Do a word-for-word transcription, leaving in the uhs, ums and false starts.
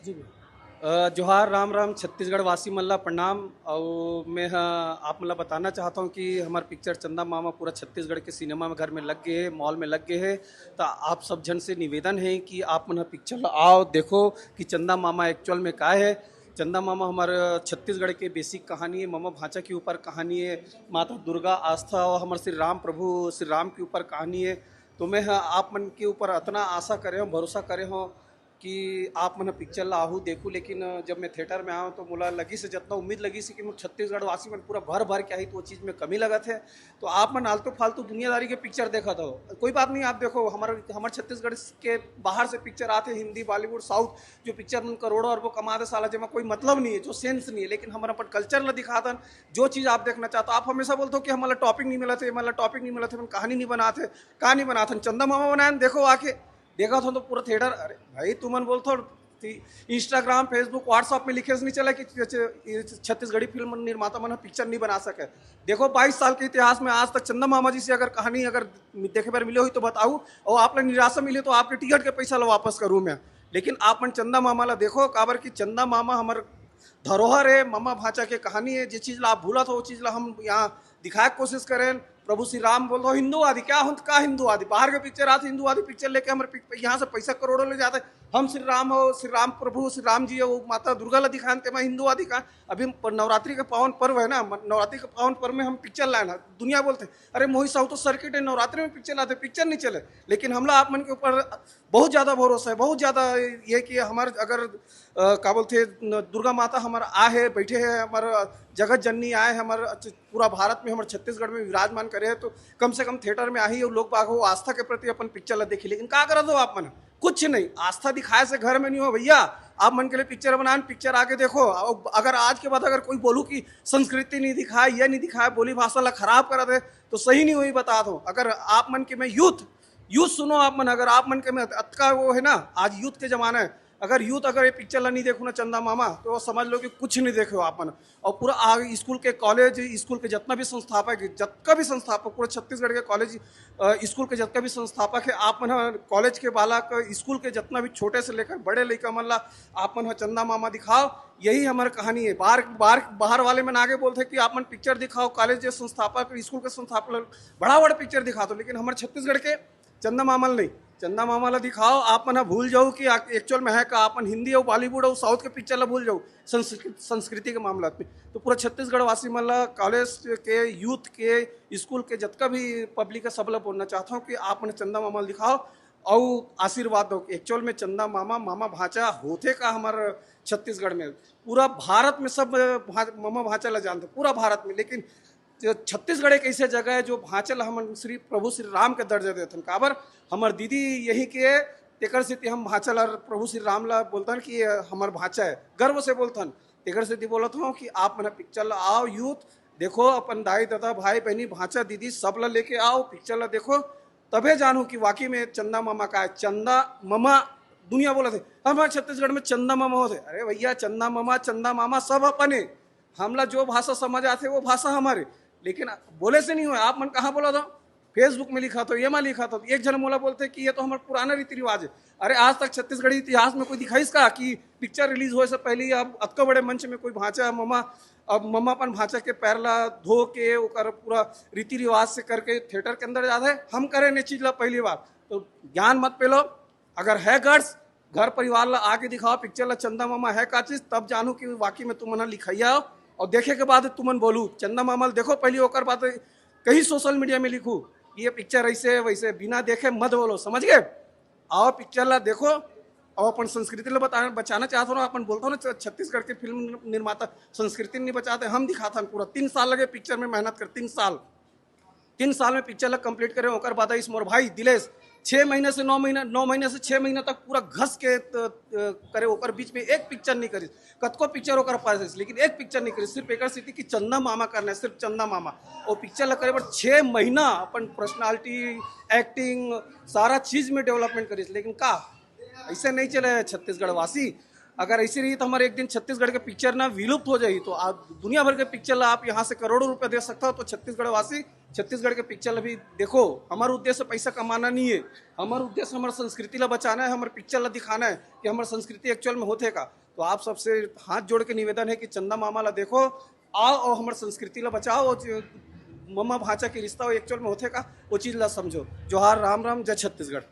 अ, जोहार, राम राम, छत्तीसगढ़ वासी मन ला प्रणाम। अउ मैं ह आप मन ला बताना चाहत हौं कि हमर पिक्चर चंदा मामा पूरा छत्तीसगढ़ के सिनेमा में, घर में लग गे हे, मॉल में लग गे हे। त आप सब झन से निवेदन हे कि आप मन ह पिक्चर ला आओ, देखो कि चंदा मामा एक्चुअल में का हे। चंदा मामा हमर छत्तीसगढ़ के बेसिक कहानी हे, ममा भांचा के ऊपर कहानी हे, माता दुर्गा आस्था अउ हमर श्री राम प्रभु श्री राम के ऊपर कहानी हे। तो मैं ह आप मन के ऊपर अतना आशा करे हौं, भरोसा करे हौं कि आप मन ह पिक्चर ला आहू देखू, लेकिन जब मैं थिएटर में आऊँ तो मोला लगिस हे, जतना उम्मीद लगिस हे कि मोर छत्तीसगढ़ वासी मन पूरा भर भर के आही, तो वो चीज़ में कमी लगत हे। तो आप मन आलतू फालतू दुनियादारी के पिक्चर देखत हो, कोई बात नहीं, आप देखो हमर हमर छत्तीसगढ़ के बाहर से पिक्चर आथे, हिंदी, बॉलीवुड, साउथ, जो पिक्चर मन करोड़ों अरबों कमा दे साला, जेमा कोई मतलब नहीं है, जो सेंस नहीं है, लेकिन हमर अपन कल्चर ला दिखाथन। जो चीज़ आप देखना चाहते हो, आप हमेशा बोलते हो कि हमला टॉपिक नहीं मिलत हे, हमला टॉपिक नहीं मिलत हे, हमन कहानी नहीं बनात हे, का नहीं बनात हन, चंदा मामा बनाए हन, देखो आके। देखत हो तो पूरा थिएटर, अरे भाई, तुमन बोलथो कि Instagram, Facebook, WhatsApp में लिखे से नहीं चला कि छ-, छ-, ये छत्तीसगढ़ी फिल्म निर्माता मन ह पिक्चर नहीं बना सके। देखो, बाईस साल के इतिहास में आज तक चंदा मामा जी से अगर कहानी अगर देखे बर मिले होही तो बताऊ, अउ आप ला निराशा मिले तो आपके टिकट के पैसा ला वापस करूँ मैं। लेकिन आप मन चंदा मामा ला देखो, काबर कि चंदा मामा हमर धरोहर हे, ममा भांचा के कहानी हे। जे चीज़ ला आप भूलत हो, वो चीज़ ला हम यहाँ दिखाए के कोशिश करेन। प्रभु श्री राम बोल दो, हिंदूवादी क्या हो, का हिंदूवादी? बाहर के पिक्चर आथे, हिंदूवादी पिक्चर लेके हमर पिक-, यहाँ से पैसा करोड़ों ले जाथे। हम श्री राम हो, श्री राम प्रभु, श्री राम जी हो, वो माता दुर्गा ला दिखाएन, तेमा हिंदूवादी का? अभी प-, नवरात्रि का पावन पर्व है ना, म-, नवरात्रि के पावन पर्व में हम पिक्चर लाएन, दुनिया बोलथे, "अरे मोहित साहू तो सर्किट है, नवरात्रि में पिक्चर लाथे, पिक्चर नहीं चले।" लेकिन हमला आप मन के ऊपर बहुत ज़्यादा भरोसा है, बहुत ज़्यादा ये कि हमर अगर, अ, का बोलथे, न, दुर्गा माता हमर आए हे, बैठे हे, हमर जगत जननी आए हे, हमर पूरा भारत में, हमर छत्तीसगढ़ में विराजमान करे हे, तो कम से कम थिएटर में आही अउ लोग बाग हो आस्था के प्रति अपन पिक्चर ला देखी। लेकिन का करत हो आप मन? कुछ नहीं, आस्था दिखाए से घर में नहीं हो भैया। आप मन के लिए पिक्चर बनाएन, पिक्चर आके देखो। अउ अगर आज के बाद अगर कोई बोलू कि संस्कृति नहीं दिखाए, ये नहीं दिखाए, बोली भाषा ला खराब करत हे, तो सही नहीं होही, बतात हौं। अगर आप मन के मैं यूथ, यूथ सुनो आप मन, अगर आप मन के में अतका वो है ना, आज यूथ के जमाना है, अगर यूथ अगर ये पिक्चर ला नहीं देखो ना चंदा मामा, तो समझ लो कि कुछ नहीं देखे हो आप मन। और पूरा आगे स्कूल के, कॉलेज, स्कूल के जितना भी संस्थापक है, जतका भी संस्थापक, पूरा छत्तीसगढ़ के कॉलेज, अ, स्कूल के जतका भी संस्थापक है, आप मन ह कॉलेज के बालक, स्कूल के जितना भी छोटे से लेकर बड़े लइका मन ला आप मन ह चंदा मामा दिखाओ। यही हमर कहानी है। बाहर, बाहर, बाहर वाले मन आगे बोलथे कि आप मन पिक्चर दिखाओ, कॉलेज के संस्थापक, स्कूल के संस्थापक ल बड़ा बड़ा पिक्चर दिखाथो, लेकिन हमर छत्तीसगढ़ के चंदा मामा ल नहीं, चंदा मामा ला दिखाओ। आप मन ह भूल जाओ कि एक्चुअल में है का, आप मन हिंदी अउ बॉलीवुड अउ साउथ के पिक्चर ला भूल जाओ संस्कृ-, संस्कृति के मामला में। तो पूरा छत्तीसगढ़ वासी मन ला, कॉलेज के, यूथ के, स्कूल के, जतका भी पब्लिक है, सब ला बोलना चाहता हूँ कि आप मन चंदा मामा ला दिखाओ अउ आशीर्वाद दो। एक्चुअल में चंदा मामा, मामा भांचा होथे का हमर छत्तीसगढ़ में? पूरा भारत में सब भा-, मामा भांचा ला जानथे, पूरा भारत में। लेकिन जो छत्तीसगढ़ एक ऐसे जगह है जो भांचा ला हमन श्री प्रभु श्री राम के दर्जा देथन। काबर? हमर दीदी यही के, तेकर सेती हम भांचा ला, प्रभु श्री राम ला बोलथन कि ये हमर भांचा है, गर्व से बोलथन। तेकर सेती बोलत हूँ कि आप मन पिक्चर ला आओ, यूथ देखो, अपन दाई ददा, भाई बहनी, भांचा दीदी, सब ला लेके आओ, पिक्चर ला देखो, तभे जानू कि वाकई में चंदा मामा का है। चंदा मामा दुनिया बोलथे, हमर छत्तीसगढ़ में चंदा मामा होथे। अरे भैया, चंदा मामा, चंदा मामा सब अपन है। हमला जो भाषा समझ आथे, वो भाषा हमर है। लेकिन बोले से नहीं होय। आप मन कहाँ बोलत हो? Facebook में लिखत हो, ये मा लिखत हो। एक झन मोला बोलथे कि ये तो हमर पुराना रीति रिवाज है। अरे, आज तक छत्तीसगढ़ी इतिहास में कोई दिखाइस का कि पिक्चर रिलीज होए से पहले ही अब अतका बड़े मंच में कोई भांचा, ममा, अब ममा अपन भांचा के पैर ला धो के, ओकर पूरा रीति रिवाज से करके थिएटर के अंदर जाथे? हम करे ने चीज ला पहली बार। तो ज्ञान मत पेलो। अगर है गट्स, घर परिवार ला आके दिखाओ पिक्चर ला, चंदा मामा है का चीज, तब जानू कि वाकई में तुमन ह लिखइया हो। और देखे के बाद तुमन बोलू, चंदा मामा ला देखो पहली, ओकर बाद कहीं सोशल मीडिया में लिखू ये पिक्चर ऐसे वैसे, बिना देखे मत बोलो, समझ गए? आओ पिक्चर ला देखो। और अपन संस्कृति ला बता, बचाना चाहत हो ना, अपन बोलत हो ना छ-, छत्तीसगढ़ के फिल्म निर्माता संस्कृति नहीं बचाते। हम दिखाथन, पूरा तीन साल लगे पिक्चर में मेहनत कर, तीन साल। तीन साल में पिक्चर ला कंप्लीट करे, ओकर बाद आइस मोर भाई दिलेश, छः महीने से नौ महीना, नौ महीने से छः महीना तक पूरा घस के त-, त-, करे, ओकर बीच में एक पिक्चर नहीं करिस। कतको पिक्चर ओकर पास है, लेकिन एक पिक्चर नहीं करिस, सिर्फ एकर सेती कि चंदा मामा करना है, सिर्फ चंदा मामा। वो पिक्चर ला करे बर छः महीना अपन पर्सनालिटी, एक्टिंग, सारा चीज में डेवलपमेंट करिस। लेकिन का ऐसे नहीं चले छत्तीसगढ़ वासी? अगर ऐसी रही तो हमारे एक दिन छत्तीसगढ़ के पिक्चर ना विलुप्त हो जाही। तो आप दुनिया भर के पिक्चर ला आप यहाँ से करोड़ों रुपया दे सकता हो, तो छत्तीसगढ़ वासी छत्तीसगढ़ के पिक्चर ला भी देखो। हमारा उद्देश्य पैसा कमाना नहीं है, हमारा उद्देश्य हमारी संस्कृति ला बचाना है, हमारे पिक्चर ला दिखाना है कि हमारी संस्कृति एक्चुअल में होथे का। तो आप सबसे हाथ जोड़ के निवेदन है कि चंदा मामा ला देखो, आओ और हमारी संस्कृति ला बचाओ, और जो मम्मा भांचा के रिश्ता एक्चुअल में होथे का, वो चीज़ ला समझो। जोहार, राम राम, जय छत्तीसगढ़।